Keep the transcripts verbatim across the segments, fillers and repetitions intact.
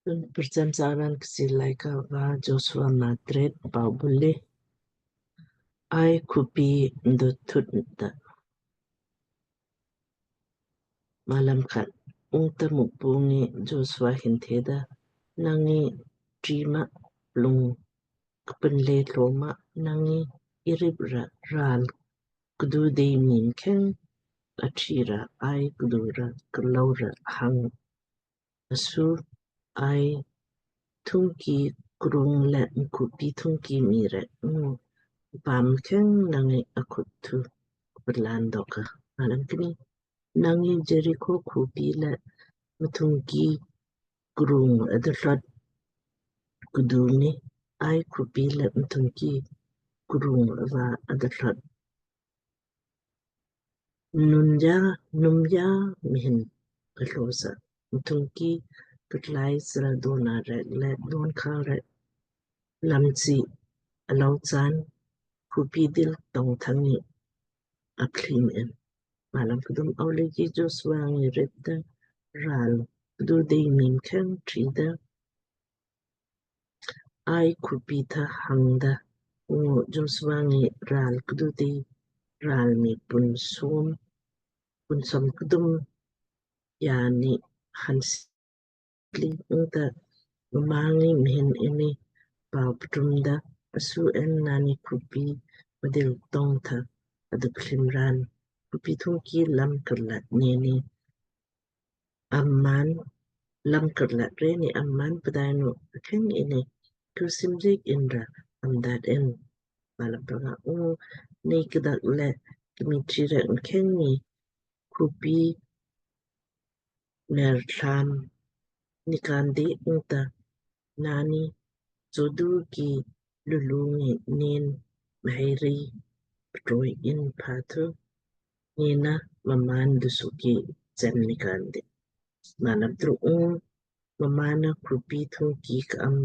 Tun prcham saran Kchiir Laaika va Joshua maa tret. Pau bule. Ai khupi ndu thut da. Malam khat. Ungta Mukpu ngi Joshua hin theda, Nang ngi trima lung kpin le tloma, nang ngi irip ra ral kdu dei mii mkheng athi ra Ai kdu ra klau ra hang asu Ai thungki krung le mkhupi thungki mii rek ngu paam mkheng nang ngi akhut thu kplan doka. Malam kni. Nang ngi Jeriko khupi le mthungki krung adulot kdu ngi Ai khupi le mthungki krung ava adulot nunja numja mihin klo sa mthungki kutlai sra dona rek le don kha rek lamchi alau chaan khupi dil tong thang ngi aplim in. Malam kdum. Aulei ki Joshua ngi rip da ral kdu dei mii mkheng tri da Ai khupi tha hang da. Ungu Joshua ngi ral kdu dei ral mii pun som pun som kdum yani hansi kli ungta mma ngi mhin ini pau ptum da asu en nani khupi madil tong tha aduklim ran khupi thungki lam karlat neni amman lam karlat reni amman pdainu akheng ini kusim jik inra amdat en. Malam pranga. Ungu nei kdak le kmitri rek mkheng ni khupi mer thlam nikandi ungta nani jodu ki lulu ngi nen mhai rei ptroi in pha thu nena mmaan dusu ki chen nikandi. Malam truk. Ungu mmaan na khupi thungki ka'am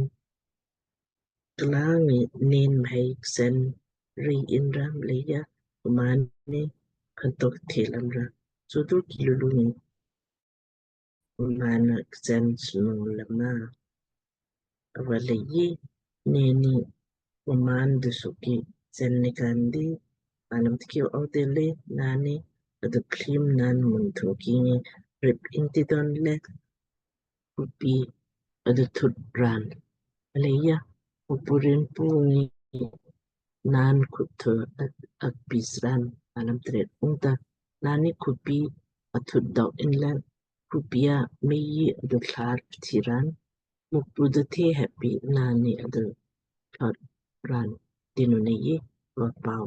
kla ngi nen mhai ksen rei inra mleija mmaan ni kantok the lamra jodu ki lulu ngi mmaan na ksen snu lama. Ava leiji neni mmaan dusu ki chen nikandi. Malam tkiu. Audele nani aduklim nan mun thungki ngi rip inti don le khupi aduthut ran. Mleija Mukpu rin pu ngi nan khut thu akpis ran. Malam tret. Ungta nani khupi athut dok inle khupi a mei aduthlar pthi ran. Mukpu dothe heppi nani aduthot ran. Dinu nei va pau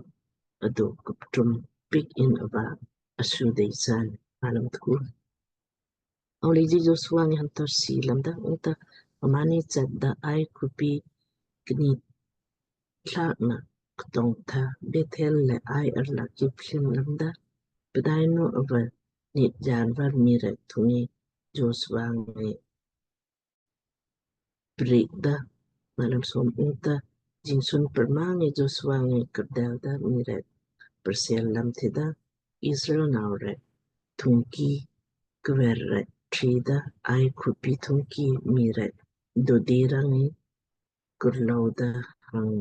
adu kuptum pik in ava asu dei san. Malam tku. Aulei ji Joshua ngi hantor si lamda ungta mmaan ni chat da Ai khupi kni thlak na ktong tha Bethel le Ai arlak ki phlim lamda. Pdainu ava nit jan var mii rek thungi Joshua ngi prik da. Malam som. Ungta jingsun perma ngi Joshua ngi kardel da mii rek persel lam thida Israel nau rek thungki kver rek tri da Ai khupi thungki mii rek dodi rang ngi kurlau da hang.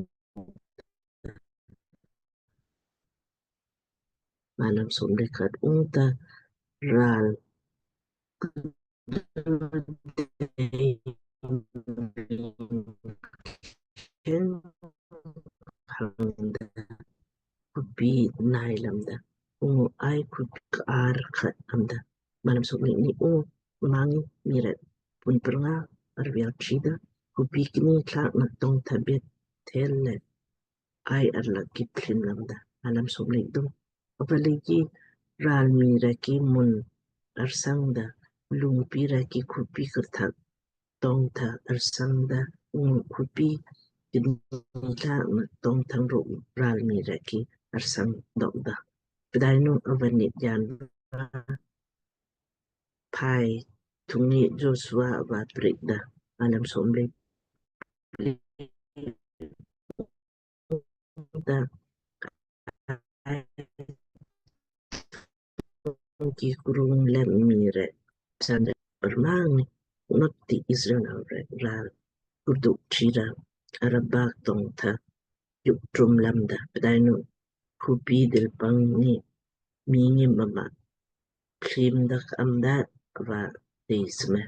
Malam som le khat. Ungta ral khupi nai lamda ungu Ai khupi kar khat lamda. Malam som le kni. Ungu mma ngi mii rek pun prnga arvial tri da khupi kni thlak na tong tha Bethel le Ai arlak ki phlim lamda. Malam som le kthum. Ava leiji ral mii rek ki mun arsang da lungpi rek ki khupi kurthak tong tha arsang da ungu khupi kni thlak na tong thang ru ral mii rek ki arsang dok da. Pdainu ava nit jan va phai thungi Joshua va prik da. Malam som le da Ai ki krung le mii rek san rek perma ngi nut ti Israel nau rek ra kurdu tri ra Araba tong tha yuk trum lamda. Pdainu khupi dilpang ni mi ngi mama klim dak am da va dei sme.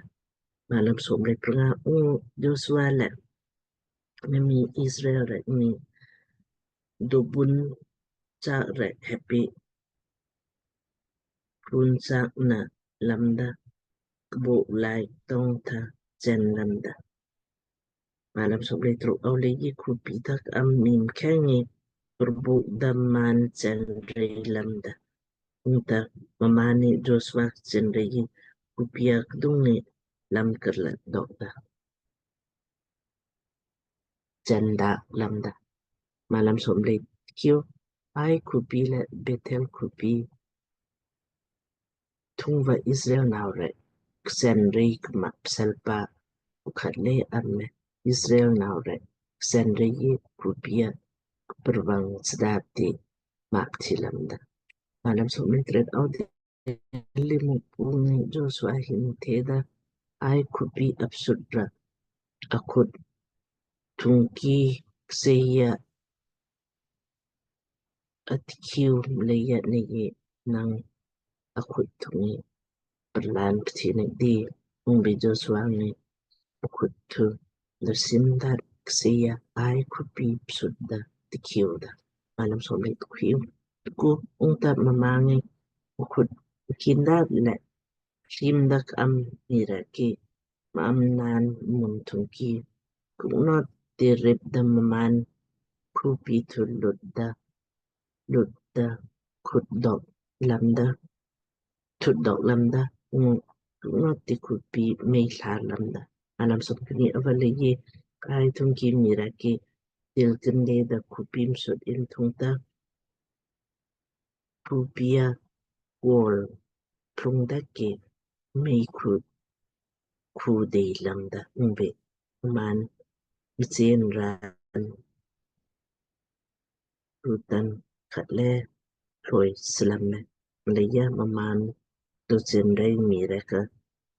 Malam som le pranga. Ungu Joshua le mimi Israel rek ni dobun chak rek heppi pun chak na lamda kbok lai tong tha chen lamda. Malam som le truk. Au le yi khupi dak am mim keng ngi kurbuk dam man chen rei lamda. Ungta mmaan ni Joshua chen rei yi khupi ak dung ni lam kerla dok da. Chen dak lamda. Malam som le kiu. Ai khupi le Bethel khupi thung va Israel nau rek ksen rei kma pselpa ukhat le am me Israel nau rek ksen rei yi khupi a kpervang sdap ti map thi lamda. Malam som le tret. Au dilli Mukpu ngi Joshua hin theda, Ai khupi apsut ra akhut thungki kseya atkhiu mleija nei nang akhut thungi perlan pthini di. Ungbi Joshua ngi akhut thu da sim dat kseya ai khupi psut da tikhiu da. Malam som le tkiu. Ku ungta mmaan ngi akhut kindat le sim dak am mii rek ki ma'am naan mun thungki kuknot ti rip da mmaan khupi thu lut da lut da khut dok lamda thut dok lamda ungu kuknot ti khupi mei thar lamda. Malam som kni. Ava le yi ai thungki mii rek ki dil kinle da khupi msut in thungta khupi a kol plung da ki mei khut khu dei lamda ungbe mmaan mchen ran rutan khat le thloi slam me. Mleija mmaan tu chen rei mii rek ka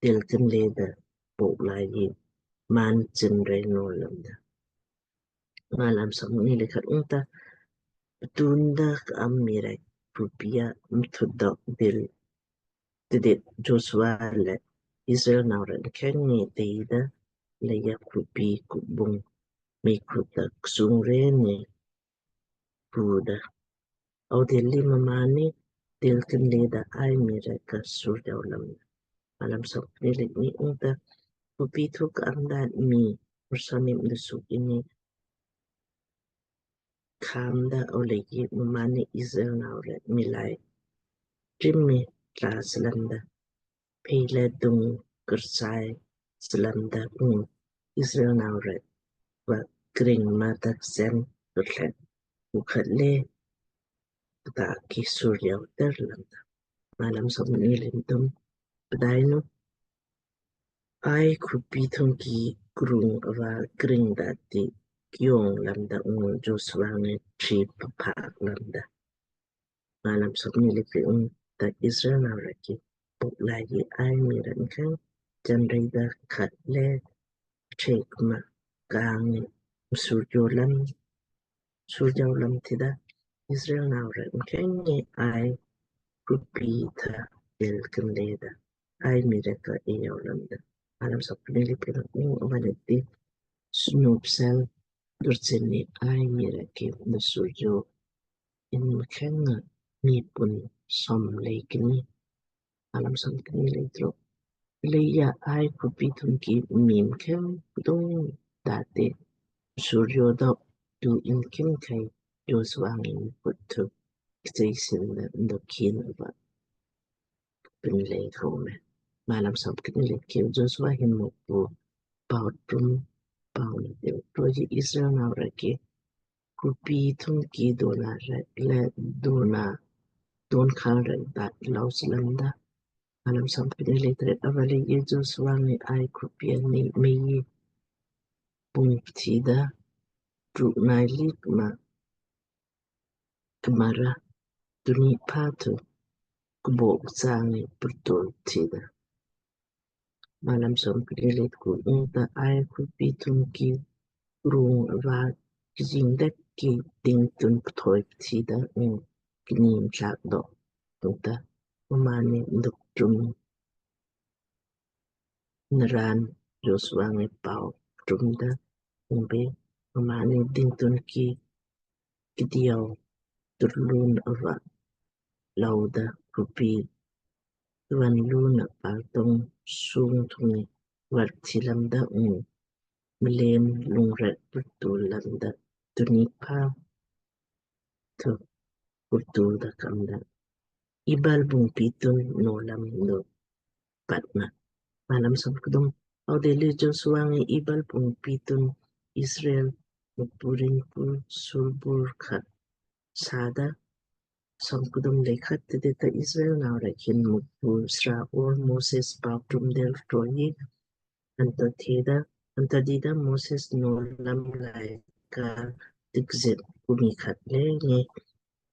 dil kinle da bok lai yi mmaan chen rei no lamda. Malam som kni le khat. Ungta ptun da ka am mii rek khupi a mthut dok dil tidit Joshua le Israel nau rek mkheng ngi dei da leija khupi kukbung mei khut da ksung re ni pu da. Au dilli mmaan ni dil kinle da ai mii rek ka sur jau lamda. Malam som kni le kni. Ungta khupi thu ka am da mii mursanim da suk ini kham da au le yi mmaan ni Israel nau rek miilai trim mi tla slamda pei le dung kersai slamda ungu Israel nau rek va kring mata ksen kerlet ukhat le kta ki sur jau ter lamda. Malam som kni le kthum. Pdainu ai khupi thungki krung ava kring da ti kiong lamda ungu Joshua ngi tri papak lamda. Malam som kni le kri. Ungta Israel nau rek ki bok lai yi ai mii rek mkheng chen rei da khat le chek ma kang ngi msur jo lam sur jau lam tida Israel nau rek mkheng ngi ai khupi tha dil kinle da ai mii rek ka e jau lamda. Malam som kni le kthum. Ungu ava le ti snu psel dur chen ni ai mii rek ki msur jo in mkheng nga mii pun som le kni. Malam som kni le truk. Leija ai khupi thungki mii mkheng kdung da ti msur jo dok tu in khimkhei Joshua ngi mkhut thu kchei sin da ndo kin ava pinle rome. Malam som kni le kiu. Joshua hin Mukpu pau trum pau ni dil proji Israel nau rek ki khupi thungki dona rek le dona don khal rek da lau slamda. Malam som kni le tret. Ava le yi Joshua ngi ai khupi ani mei yi pung pthida truk nai lik ma kmara tuni patu kbok changi purtul thida. Malam som kni le tku. Ungta Ai khuwpii thungki krung ava kjing det ki ding tun pthoi pthi da, ung kni mtlak dok. Ungta mmaanni mduk trum nraan Joshua ngi pau trum da, ungbe mmaanni ding tun ki kdiau turlun ava lou da khuwpii tuan luna paltong sung thung ngi var thi lamda, ung mleen lung rek purtu lamda, tunni pa thu purtu da kamda, Ebal bungpii tun nowlam do patna. Malam som kdum. Audil li Joshua ngi Ebal bungpii tun Israel Mukpu rin pu surbur khat sada. Som kdum le khat. Tidit ta Israel nau rek hin Mukpu sra ol Moses pau trum del troi. Anto theda, anto dida Moses nowlam lai ka tikzit kumi khat le ngi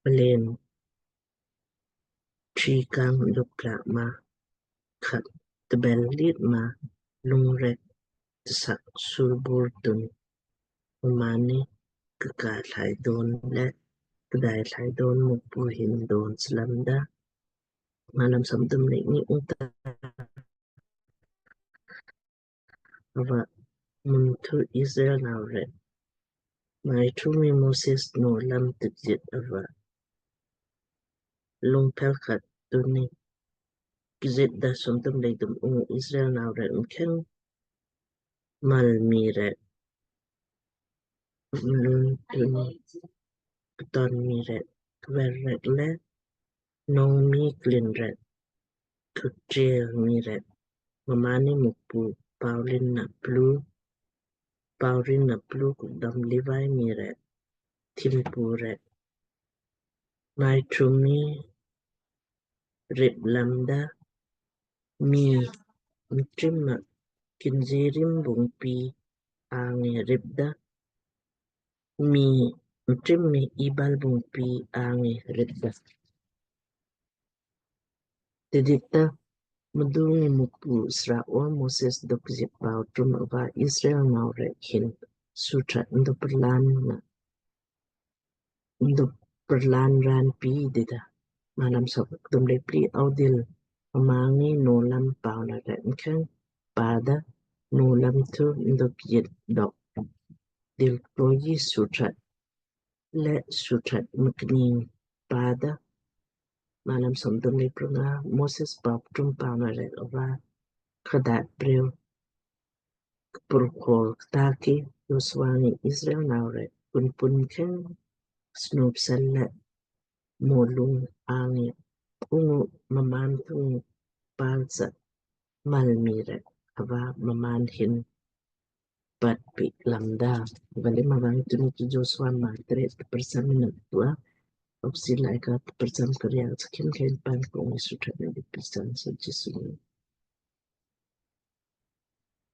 plen tri kang dupla ma khat tbel lit ma lung rek tsak surbur tun mmaanni kaka thlai don le kdai thlai don Mukpu hin don slamda. Malam som kdum le kni. Ungta ava mun thu Israel nau rek nai thumi Moses nowlam tikzit ava lung pel khat tunni kzit da. Som kdum le kdum. Ung Israel nau rek mkheng mal mii rek, mlun tunni kton mii rek, kver rek le nong mii klin rek, kutriel mii rek, mmaanni Mukpu pau rin na plu, pau rin na plu kukdam Livai mii rek, thimpu rek, nai thumi rip lamda, mii mtrim ma Kinjerim bungpii angi ripda, mii mtrim mi Ebal bungpii angi ripda. Tidit ta mdung ngi Mukpu sra ol Moses dok kzit pau trum ava Israel nau rek hin sutrat ndu prlan na ndu prlan ran pi dida. Malam som kdum le pli. Audil mma ngi nowlam pauna rek mkheng pada, nowlam thu ndu kjit dok dil kroyi sutrat le sutrat mkni pada. Malam som kdum le prnga. Moses pau trum pauna rek ava kdat preu kpurkhol ktaki Joshua ngi Israel nau rek pun pun mkheng snu psel le molung angi ungu mmaan thung palsa mal mii rek ava mmaan hin pat pi lamda. Vale mavang tunni ki Joshua maa tret tprcham minam tua opsi laika tprcham karya sakin kain pan kong sutrat na di pisan sa Jisu ni.